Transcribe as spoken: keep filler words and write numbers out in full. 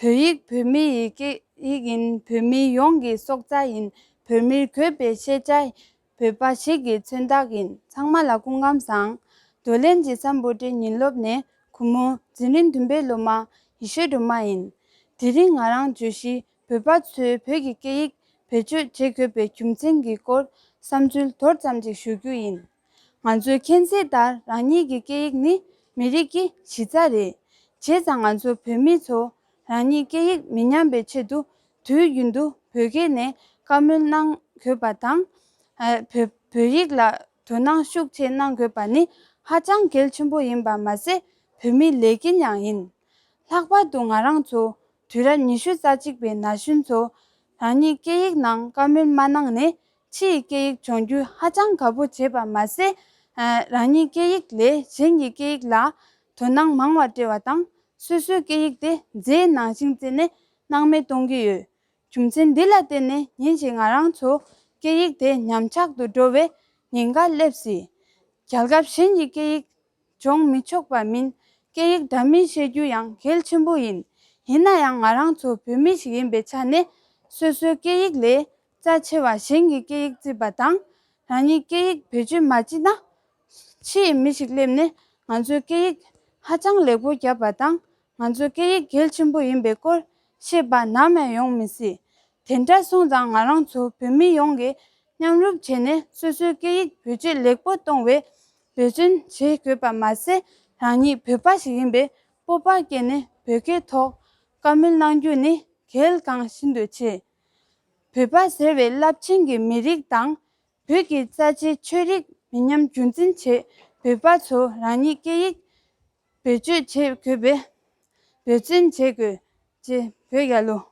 བོད་ཡིག་བོད་མི་ཡི་སྐད་ཡིག་ཡིན། བོད་མི་ཡོངས་ཀྱི་སྲོག་རྩ་ཡིན། བོད་མིར་གུས་པས་ཤེས་བྱ། བོད་པ་ཞིག་གི་མཚོན་རྟགས་ཡིན། ཚང་མ་ལ་སྐུ་ཁམས་བཟང་། རྡོར་གླིང་འཇིགས་བསམ་བོད་ཁྲིད་ཉིན་སློབ་ནས་གུས་མོ་འཛིན་རིམ་བདུན་པའི་སློབ་མ་ཡེ་ཤེས་སྒྲོལ་མ་ཡིན། དེ་རིང་ང་རང་བརྗོད་གཞི་བོད་པ་ཚོས་བོད་ཀྱི་སྐད་ཡིག་བེད་སྤྱོད་བྱེད་དགོས་པའི་རྒྱུ་མཚན་གྱི་སྐོར་བསམ་ཚུལ་མདོར་ཙམ་ཅིག་ཞུ་རྒྱུ་ཡིན། ང་ཚོའི་མཁྱེན་གསལ་ལྟར་རང་ཉིད་ཀྱི་སྐད་ཡིག་ནི་མི་རིགས་ཀྱི་གཞི་རྩ་རེད། བྱས་ཙང་ང་ཚོ་བོད་མི་ཚོ་རང་ཉིད་སྐད་ཡིག་མི་ཉམས་པའི་ཆེད་དུ་དུས་རྒྱུན་དུ་བོད་སྐད་ནས་བཀའ་མོལ་གནང་དགོས་པ་དང་། ཨ། བོད་བོད་ཡིག་ལ་དོ་སྣང་ཤུགས་ཆེ་གནང་དགོས་པ་ནི་ཧ་ཅང་གལ་ཆེན་པོ་ཡིན་པ་མ་ཟད་བོད་མིའི་ལས་འགན་ཡང་ཡིན། ལྷག་པར་དུ་ང་རང་ཚོ་དུས་རབས་ཉི་ཤུ་རྩ་གཅིག་པའི་ན་གཞོན་ཚོ་རང་ཉིད་སྐད་ཡིག་ནང་བཀའ་མོལ་མ་གནང་ནས་ཕྱི་ཡི་སྐད་ཡིག་སྦྱོང་རྒྱུ་ཧ་ཅང་དགའ་པོ་བྱེད་པ་མ་ཟད། ཨ། རང་ཉིད་སྐད་ཡིག་ལས་གཞན་གྱི་སྐད་ཡིག་ལ་དོ་སྣང་མང་བ་སྤྲད་པ་དང་། སོ་སོའི་སྐད་ཡིག་དེ་རྫས་ནང་བཞིན་བརྩིས་ནས་སྣང་མེད་གཏོང་གི་ཡོད། རྒྱུ་མཚན་འདི་ལ་བརྟེན་ནས་ཉིན་ཞིག་ང་རང་ཚོ་སྐད་ཡིག་དེ་ཉམས་ཆག་ཏུ་འགྲོ་བའི་ཉེན་ཁ་སླེབས་སྲིད། རྒྱལ་ཁབ་གཞན་གྱི་སྐད་ཡིག་སྦྱོང་མི་ཆོག་པ་མིན། སྐད་ཡིག་འདྲ་མིན་ཤེས་རྒྱུ་ཡང་གལ་ཆེན་པོ་ཡིན། ཡིན་ན་ཡང་ང་རང་ཚོ་བོད་མི་ཞིག་ཡིན་པའི་ཆ་ནས་སོ་སོའི་སྐད་ཡིག་ལས་རྩ་ཆེ་བ་གཞན་གྱི་སྐད་ཡིག་བརྩི་བ་དང་། རང་ཉིད་སྐད་ཡིག་བེད་སྤྱོད་མ་བྱེད་ན། ཕྱི་ཡི་མི་ཞིག་སླེབས་ནས་ང་ཚོའི་སྐད་ཡིག་ཧ་ཅང་ལེགས་པོ་བརྒྱབ་པ་དང་། ང་ཚོའི་སྐད་ཡིག་གལ་ཆེན་པོ་ཡིན་པའི་སྐོར་ཤེས་པ་ནམ་ཡང་ཡོང་མི་སྲིད། དེ་འདྲ་སོང་ཙང་ང་རང་ཚོ་བོད་མི་ཡོངས་ཀྱིས་མཉམ་རུབ་བྱས་ནས་སོ་སོའི་སྐད་ཡིག་བེད་སྤྱོད་ལེགས་པོ་གཏོང་བའི་འབད་བརྩོན་བྱེད་དགོས་པ་མ་ཟད། རང་ཉིད་བོད་པ་ཞིག་ཡིན་པའི་སྤོབས་པ་སྐྱེས་ནས་བོད་སྐད་ཐོག་བཀའ་མོལ་གནང་རྒྱུ་ནི་གལ་འགངས་ཤིན་ཏུ་ཆེ། བོད་པ་ཟེར་བའི་རླབས་ཆེན་གྱི་མི་རིགས་དང་། བོད་ཀྱི་རྩ་ཆེའི་ཆོས་རིག་མི་ཉམས་རྒྱུན་འཛིན་ཆེད་བོད་པ་ཚོ་རང་ཉིད་སྐད་ཡིག་བེད་སྤྱོད་བྱེད་དགོས་པའི་འབད་བརྩོན་བྱེད་དགོས་ཅེས་བོད་རྒྱལ་ལོ།